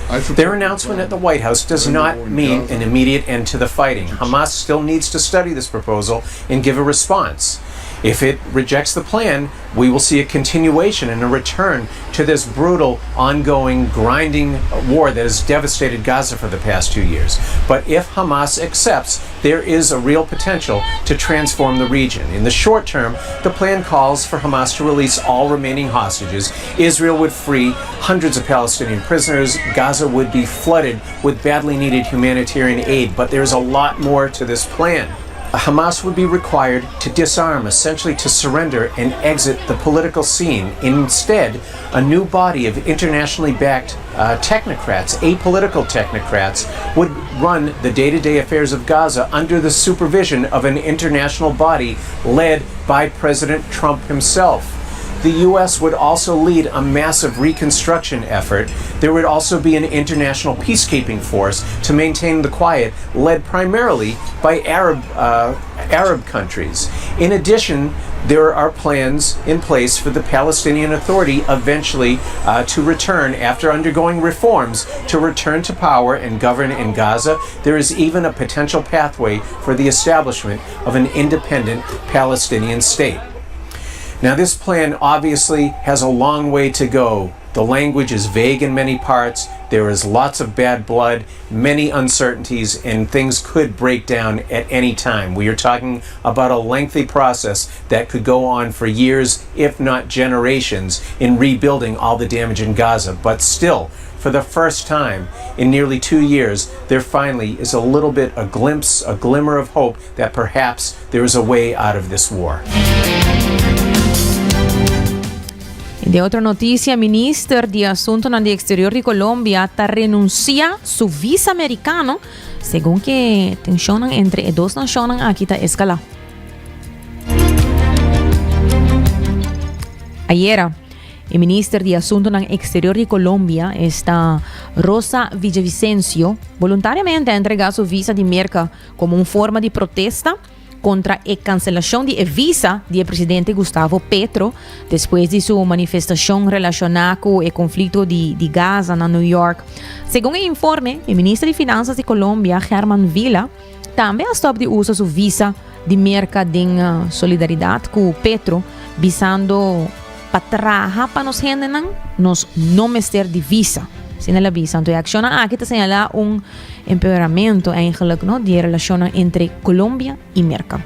Their announcement at the White House does not mean an immediate end to the fighting. Hamas still needs to study this proposal and give a response. If it rejects the plan, we will see a continuation and a return to this brutal, ongoing, grinding war that has devastated Gaza for the past two years. But if Hamas accepts, there is a real potential to transform the region. In the short term, the plan calls for Hamas to release all remaining hostages. Israel would free hundreds of Palestinian prisoners. Gaza would be flooded with badly needed humanitarian aid. But there's a lot more to this plan. Hamas would be required to disarm, essentially to surrender and exit the political scene. Instead, a new body of internationally backed technocrats, apolitical technocrats, would run the day to day affairs of Gaza under the supervision of an international body led by President Trump himself. The U.S. would also lead a massive reconstruction effort. There would also be an international peacekeeping force to maintain the quiet, led primarily by Arab, Arab countries. In addition, there are plans in place for the Palestinian Authority eventually to return, after undergoing reforms, to return to power and govern in Gaza. There is even a potential pathway for the establishment of an independent Palestinian state. Now, this plan obviously has a long way to go. The language is vague in many parts. There is lots of bad blood, many uncertainties, and things could break down at any time. We are talking about a lengthy process that could go on for years, if not generations, in rebuilding all the damage in Gaza. But still, for the first time in nearly two years, there finally is a little bit, a glimpse, a glimmer of hope that perhaps there is a way out of this war. Den otro noticia, minister di Asuntonan di Exterior di Colombia ta renuncia su visa mericano segun cu tensionnan entre e dos nacionnan aki ta escala. Ayera, e minister di Asuntonan Exterior di Colombia, esta Rosa Villavicencio, voluntariamente a entrega su visa di Merca como un forma di protesta contra e cancelacion di e visa di e presidente Gustavo Petro despues di su manifestacion relaciona cu e conflicto di di Gaza na New York. Segun e informe, e minister di Finanzas di Colombia, German Vila, tambe a stop di usa su visa di Merca den solidaridad cu Petro, bisando pa traha pa nos hendenan nos no mester di visa. Asina el a bisa. Anto e accionnan aki ta señala un empeoramiento eigenlijk no di e relacionnan entre Colombia y Merca.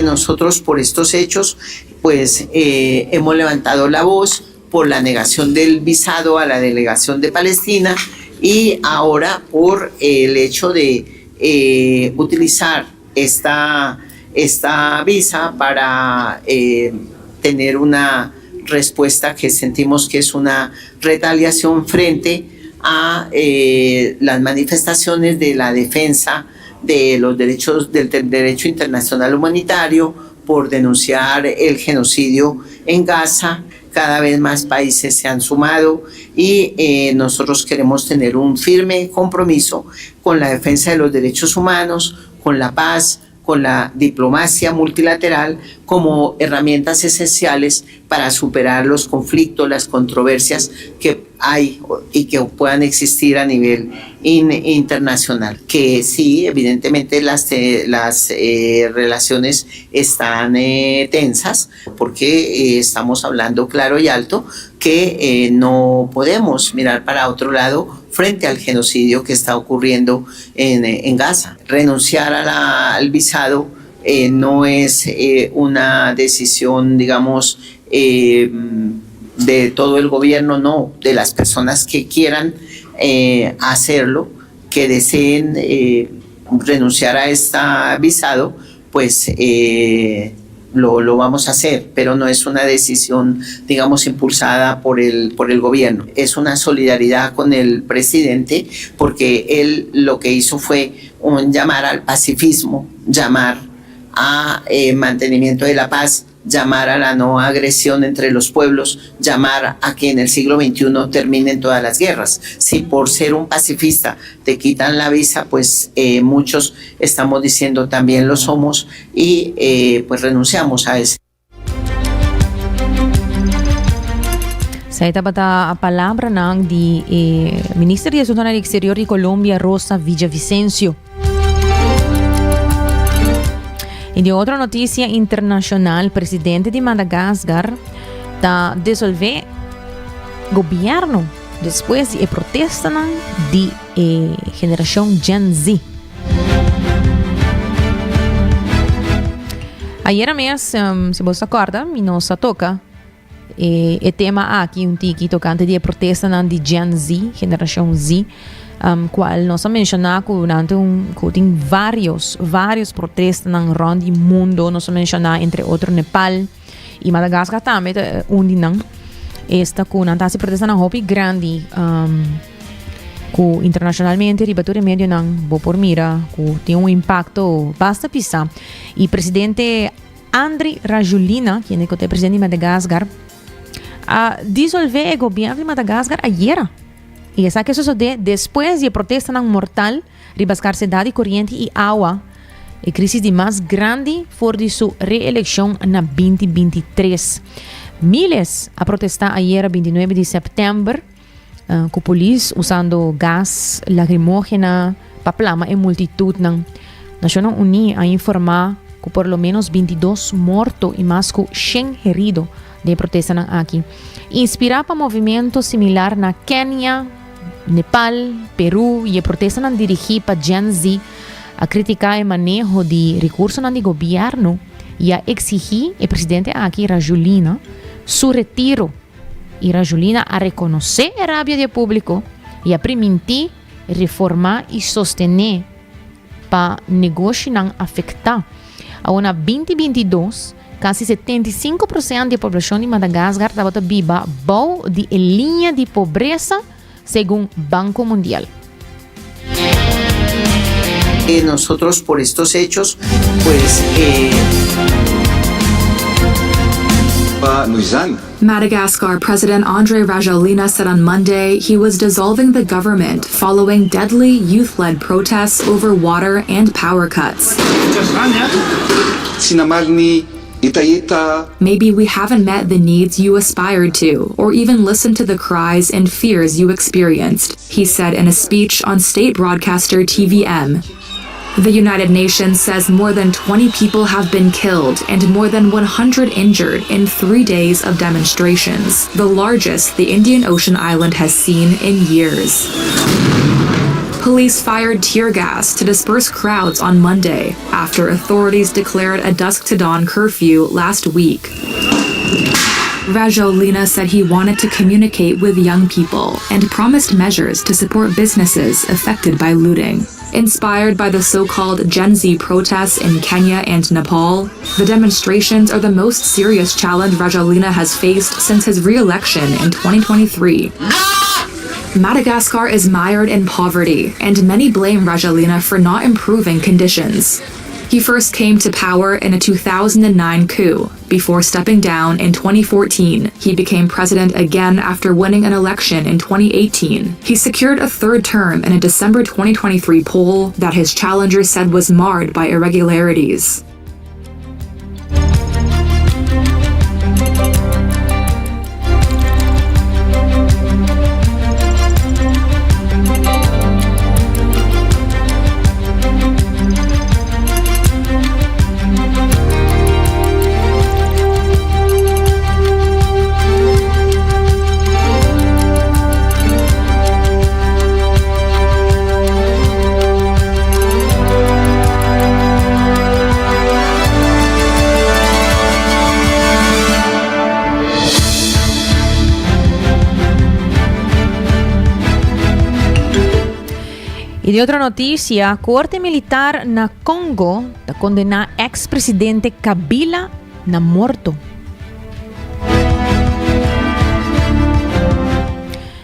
Nosotros por estos hechos pues hemos levantado la voz por la negación del visado a la delegación de Palestina y ahora por el hecho de eh, utilizar esta, esta visa para eh, tener una respuesta que sentimos que es una retaliación frente a eh, las manifestaciones de la defensa de los derechos del derecho internacional humanitario por denunciar el genocidio en Gaza. Cada vez más países se han sumado y eh, nosotros queremos tener un firme compromiso con la defensa de los derechos humanos, con la paz, con la diplomacia multilateral como herramientas esenciales para superar los conflictos, las controversias que hay y que puedan existir a nivel internacional. Que sí, evidentemente las, eh, las eh, relaciones están eh, tensas porque estamos hablando claro y alto que no podemos mirar para otro lado frente al genocidio que está ocurriendo en, en Gaza. Renunciar al visado no es una decisión, digamos, de todo el gobierno, no, de las personas que quieran eh, hacerlo, que deseen eh, renunciar a este visado, pues eh, lo, lo, vamos a hacer, pero no es una decisión, digamos, impulsada por el, por el gobierno. Es una solidaridad con el presidente, porque él lo que hizo fue un llamar al pacifismo, llamar a mantenimiento de la paz, llamar a la no agresión entre los pueblos, llamar a que en el siglo XXI terminen todas las guerras. Si por ser un pacifista te quitan la visa, pues eh, muchos estamos diciendo también lo somos y eh, pues renunciamos a ese. Esei tabata palabranan di e minister di Asuntonan di Exterior di Colombia, Rosa Villavicencio. Y di otro noticia internacional, presidente di Madagascar ta disolve gobierno despues di e protestanan di e generacion Gen Z. Ayera mes, um, si bo sa corda, mi nos a toca E e tema aki un tiki tokante di e protestanan di Gen Z, Generashon Z, um, kual nos a menshoná ku nan tin un ku tin varios, varios protestanan rònt di mundo. Nos a menshoná entre otro Nepal i Madagascar tambe ta un di nan. Esta ku nan ta hasi protestanan hopi grandi um, ku internashonalmente riba tur e medionan bo por mira ku tin un impakto basta pisá. I presidente Andry Rajoelina, kende ku ta e presidente di Madagascar, a disolvé e gobièrnu di Madagascar ayera. I esaki a sosodé despues di e protestanan mortal riba skarsedat di koriente i awa, e krísis di mas grandi for di su reelekshon na 2023. Miles a protestá ayera 29 di sèptèmber ku polis usando gas lagrimógena pa plama e multitutnan. Nashonnan Uní a informá ku por lo ménos 22 morto i mas ku 100 herido den e protestanan aki. Inspirá pa movimento similar na Kenia, Nepal, Perú i e protestanan dirigí pa Gen Z a kritiká e maneho di rekursonan di gobièrnu i a eksigí e presidente aki, Rajoelina, su retiro. I Rajoelina a rekonosé e rabia di e públiko i a primintí reformá i sostené pa negoshinan afektá. Awor na 2022, kasi 75 prosent di e poblashon di Madagascar tabata biba bou di e liña di pobresa, segun Banko Mundial. Nosotros por estos hechos pues eh. Madagascar President Andre Rajoelina said on Monday he was dissolving the government following deadly youth-led protests over water and power cuts. Maybe we haven't met the needs you aspired to or even listened to the cries and fears you experienced, he said in a speech on state broadcaster TVM. The United Nations says more than 20 people have been killed and more than 100 injured in three days of demonstrations, the largest the Indian Ocean island has seen in years. Police fired tear gas to disperse crowds on Monday after authorities declared a dusk to dawn curfew last week. Rajoelina said he wanted to communicate with young people and promised measures to support businesses affected by looting. Inspired by the so called Gen Z protests in Kenya and Nepal, the demonstrations are the most serious challenge Rajoelina has faced since his re election in 2023. Madagascar is mired in poverty, and many blame Rajoelina for not improving conditions. He first came to power in a 2009 coup before stepping down in 2014. He became president again after winning an election in 2018. He secured a third term in a December 2023 poll that his challenger said was marred by irregularities. I di otro notisia, Korte Militar na Congo ta kondená eks-presidente Kabila na morto.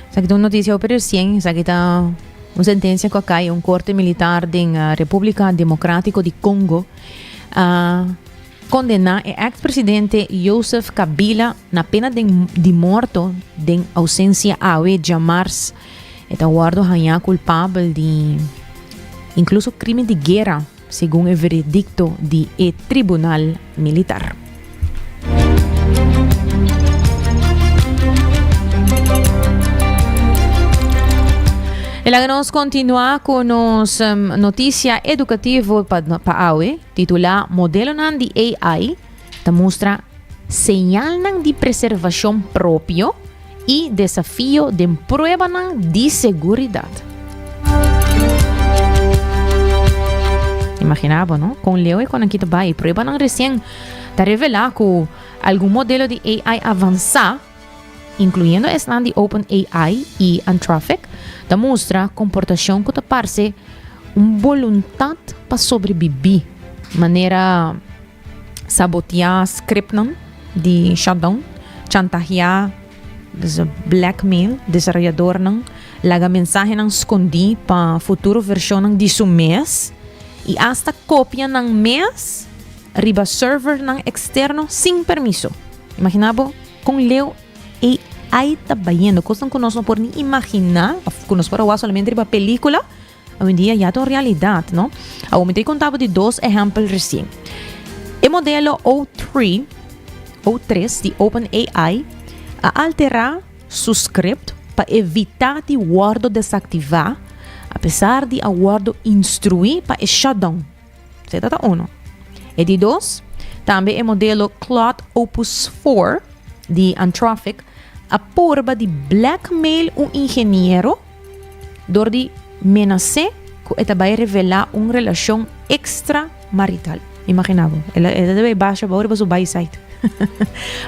Esaki ta un notisia hopi resien, esaki ta un sentensia ku a kai un korte militar den Repúblika Demokratiko di Congo a kondená e eks-presidente Joseph Kabila na pena den di morto den ousensia awe djamars. E ta wòrdu hañá kulpabel di inkluso krimen di guera, segun e veredikto di e tribunal militar. Y laga nos continua cu nos noticia educativo pa, pa awe, titula Modelonan di AI ta mustra señalnan di preservacion propio y desafio den pruebanan di seguridad. Imagina bo, no? Con leu e con aki ta bay. Pruebanan recien ta revela cu algun modelo di AI avansa, inkluyendo esnan di OpenAI i Anthropic, ta mustra komportashon ku ta parse un boluntat pa sobrebibí, manera saboteá scriptnan di shutdown, chantaheá, dus blackmail, desaroyadornan, laga mensahenan skondí pa futuro vershonnan di su mes i asta kopia nan mes riba servernan eksterno sin permiso. Imaginá bo kon leu AI ta bayendo, kosnan ku nos no por ni imaginá òf ku nos por a wak solamente riba pelíkula, awendia ya ta un realidat, no? Awor mi ta konta bo di dos ehèmpel resien. E modelo O3, O3 di OpenAI a alterá su script pa evitá di wòrdu desaktivá apesar di a wòrdu instruí pa e shutdown. Esei ta ta uno. E di dos, tambe e modelo Claude Opus 4 di Anthropic a purba di blackmail un ingeniero dor di menas'é ku e ta bai revelá un relashon extramarital. Imaginá bo, el a el a bai basha abou riba su baisait.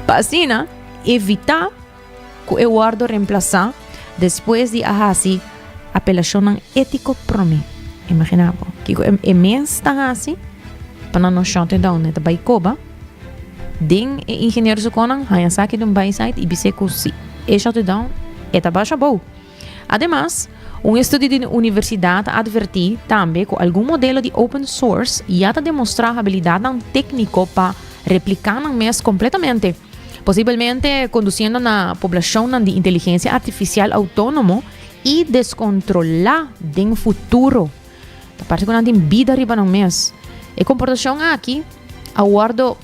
Pa asina evitá ku e wòrdu remplasá despues di a hasi apelashonnan étiko promé. Imaginá bo kiko e mes ta hasi pa nan no shut it down. E ta bai koba den e ingeniero su konan, haña saki den un baisait i bis'é ku si e shut it down e ta basha abou. Ademas, un estudio di universidat a atvertí tambe ku algun modelo di open source ya ta demostrá habilidatnan tékniko pa repliká nan mes kompletamente. Posibelmente kondusiendo na poblashonnan di inteligensia artifisial outónomo i deskontrolá den futuro. Ta parse ku nan tin bida riba nan mes. E komportashon aki a wòrdu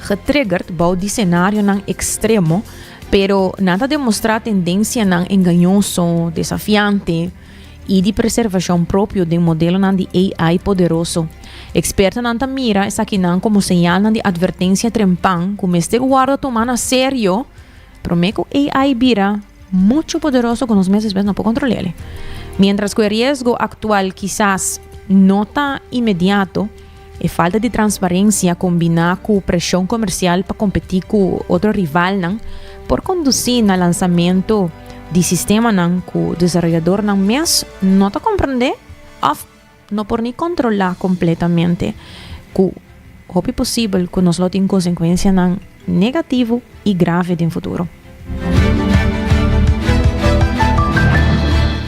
getriggerd bou di senarionan ekstremo, pero nan ta demostrá tendensianan engañoso, desafiante i di preservashon propio den modelonan di AI poderoso. Ekspertonan ta mira esakinan komo señalnan di atvertensia trempan ku mester wòrdu tumá na serio promé ku AI bira muchu poderoso ku nos mes despues no por kontrol'é. Miéntras ku e riesgo aktual kisas no ta inmediato, e falta di transparensia kombiná ku preshon komersial pa kompetí ku otro rivalnan por kondusí na lansamentu di sistemanan ku desaroyadornan mes no ta komprendé òf no por ni kontrolá kompletamente, ku hopi posibel ku nos lo tin konsekuensianan negativo i grave den futuro.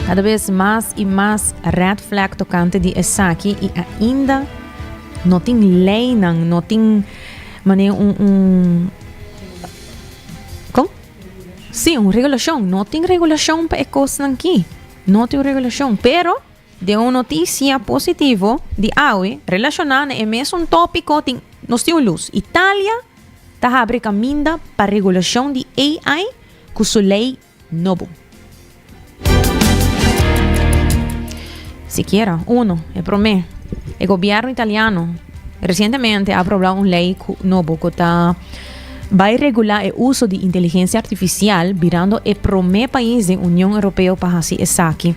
Kada bes mas i mas red flag tokante di esaki i ainda no tin leinan, no tin manera un un kon? Sí, un regulashon. No tin regulashon pa e kosnan aki. No tin un regulashon, pero Den un notisia positivo di awe relashoná na e mesun tópiko tin nos tin un lus, Italia ta habri kaminda pa regulashon di AI ku su lei nobo. Sikiera uno, e promé, e gobièrnu italiano resientemente a aprobá un lei ku nobo ku ta bai regulá e uso di inteligensia artifisial birando e promé pais den Union Europeo pa hasi esaki.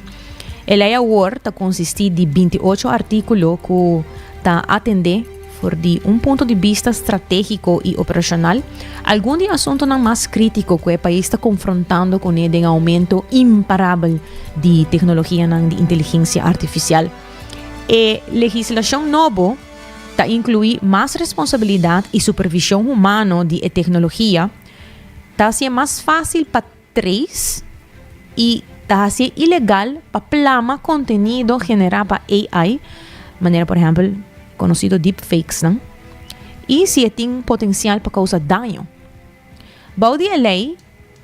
E lei awor ta konsistí di 28 artíkulo ku ta atendé for di un punto di bista stratégiko i operashonal algun di e asuntunan mas krítiko ku e pais ta konfrontando kuné den oumento imparabel di teknologianan di inteligensia artifisial. E legislashon nobo ta inkluí mas responsabilidat i supervishon humano di e teknologia, ta hasié mas fásil pa Tres, i ta hasié ilegal pa plama kontenido generá pa AI, manera por ehèmpel konosido deepfakesnan, i si e tin potensial pa kousa daño. Bou di e lei,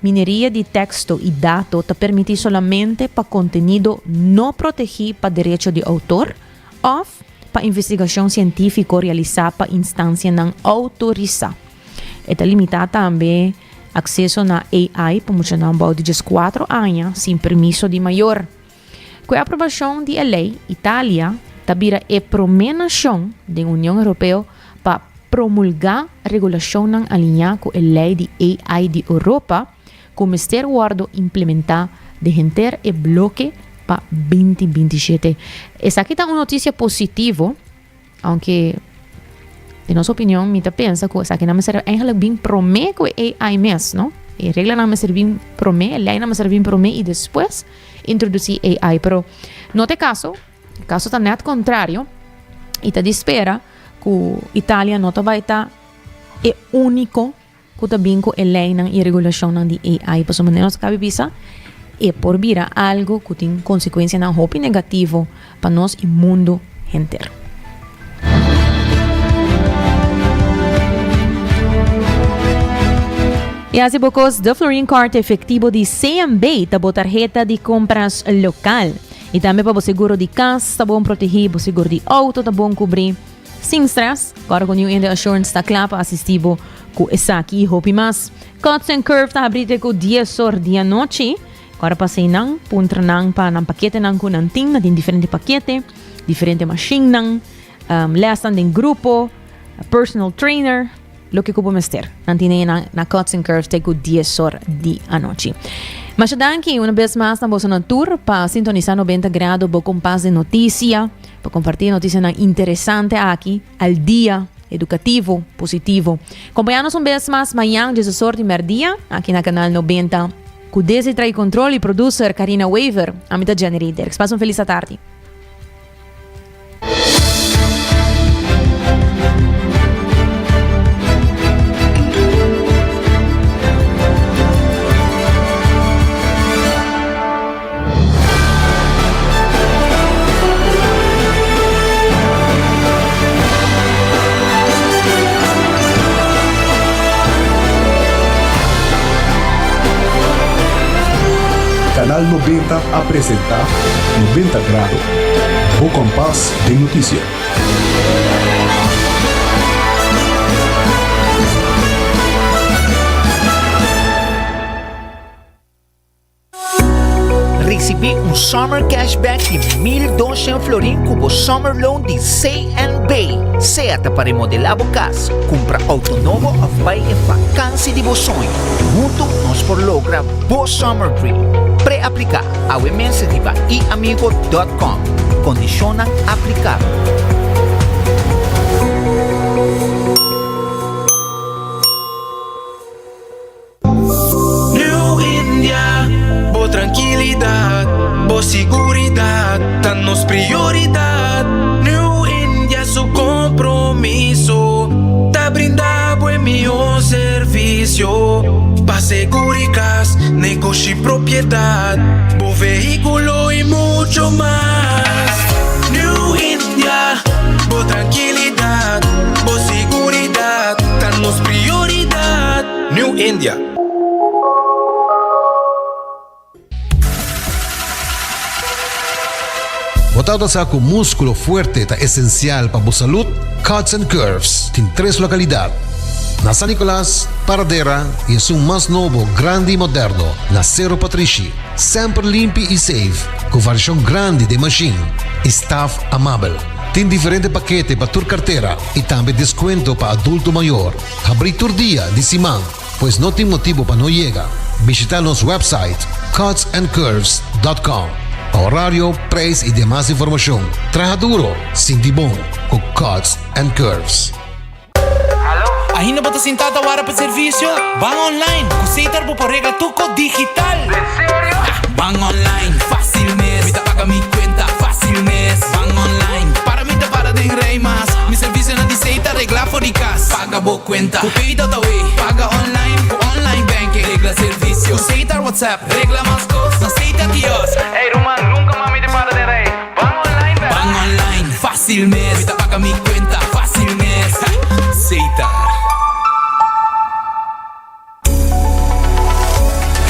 mineria di teksto i dato ta permití solamente pa kontenido no protegí pa derecho di outor òf pa investigashon sientífiko realisá pa instansianan outorisá. E ta limitá tambe Akseso na AI pa muchanan bou di dieskuatro aña sin permiso di mayor. Ku e aprobashon di e lei, Italia ta bira e promé nashon den Union Europeo pa promulgá regulashonnan aliñá ku e lei di AI di Europa ku mester wòrdu implementá den henter e bloke pa 2027. Esaki ta un notisia positivo, aunke den nos opinion mi ta pensa ku esakinan mester eigenlijk bin promé ku e AI mes, no? E reglanan mester bin promé, e leinan mester bin promé i despues introdusí AI. Pero no ta e kaso, e kaso ta nèt kontrario i ta di spera ku Italia no ta bai ta e úniko ku ta bin ku e leinan i regulashonnan di AI. Pasobra manera nos a kabi bisa, e por bira algu ku tin konsekuensianan hopi negativo pa nos i mundu henter. I hasi bo kos The Florin Card efektivo di CMB ta bo tarheta di kompras lokal. I tambe pa bo seguro di kas ta bon protegí, bo seguro di outo ta bon kubrí. Sin stress, kòrda ku New India Assurance ta kla pa asistí bo ku esaki i hopi mas. Cuts and Curve ta habrí te ku dies or di anochi. Kòrda pasa einan, puntra nan pa nan paketenan ku nan tin. Nan tin diferente pakete, diferente mashinnan, lèsnan den grupo, personal trainer, loke ku bo mester. Nan tin einan na Cuts and Curve te ku dies or di anochi. Masha danki una bes mas na boso nan tur pa sintonisá 90 Grado, bo kompas den notisia. Pa comparti noticianan interesante aki al dia, educativo, positivo. Compaña nos un bes mas mañan diesesor di merdia aki na Canal 90 cu Desi trae control y producer Carina Wever. Ami ta Jenny Riederks. Pasa un feliz atardi. Canal 90 a presenta 90 Grado, bo kompas den notisia. Risibí un Summer Cashback di 1200 florin ku bo Summer Loan di CNB. Sea ta pa remodelá bo kas, kumpra outo nobo òf bai e vakansi di bo soño. Huntu nos por logra bo Summer Dream. Pre-apliká awe mes riba iamigo.com. Kondishonnan aplikabel. New India, bo trankilidat, bo siguridat ta nos prioridat. New India su kompromiso ta brinda bo e mihó servisio pa seguri kas, negoshi, propiedat, bo vehíkulo i mucho mas. New India, bo trankilidat, bo siguridat ta nos prioridat. New India. Bo tabata sa ku múskulo fuerte ta esensial pa bo salud? Cuts and Curves tin tres lokalidat, na San Nicolas, Paradera i esun mas nobo, grandi i moderno na Sero Patrishi. Semper limpi i safe, ku variashon grandi den mashin i staf amabel. Tin diferente pakete pa tur kartera i tambe deskuento pa adulto mayor. Habrí tur dia di siman, pues no tin motibu pa no yega. Bishita nos website cutsandcurves.com pa horario, prijs y demas informacion. Traha duro, sinti bon cu Cuts and Curves. Ainda bo ta sinta ta wara pa servicio? Ban online! Cu Setar bo por regla tur cos digital! Ban online, facil mes! Mi ta paga mi cuenta, facil mes! Ban online, para mi ta para den rij mas! Mi servicionan di Setar regla for di cas! Paga bo cuenta cu Pay.awe, paga online cu online banking, regla servicio cu Setar WhatsApp, regla mas cos na Setar kiosk. Ey ruman, nunca mas mi ta para den rij! Ban online bera! Ban online, facil mes! Mi ta paga mi cuenta, facil mes! Setar.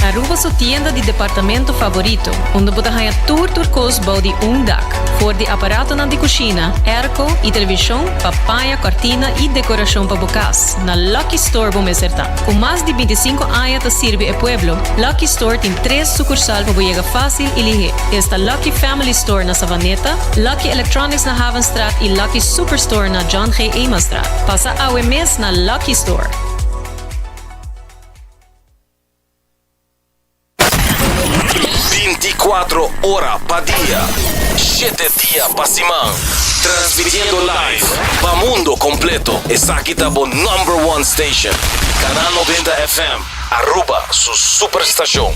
Aruba. Aruba su tienda di departamento favorito, unda bo ta haña tur tur kos bou di un dak. For di aparatonan di kushina, airco i televishon pa paña, kòrtina i dekorashon pa bo kas, na Lucky Store bo mester ta. Ku mas di bintisinko aña ta sirbi e pueblo, Lucky Store tin tres sukursal pa bo yega fásil i lihé. Esta Lucky Family Store na Savaneta, Lucky Electronics na Havenstraat i Lucky Superstore na John G. Emanstraat. Pasa awe mes na Lucky Store. Binticuatro ora pa dia, shete dia pa siman, transmitiendo live pa mundo completo. Esaki ta bo number one station, Canal 90 FM, Aruba su superstacion.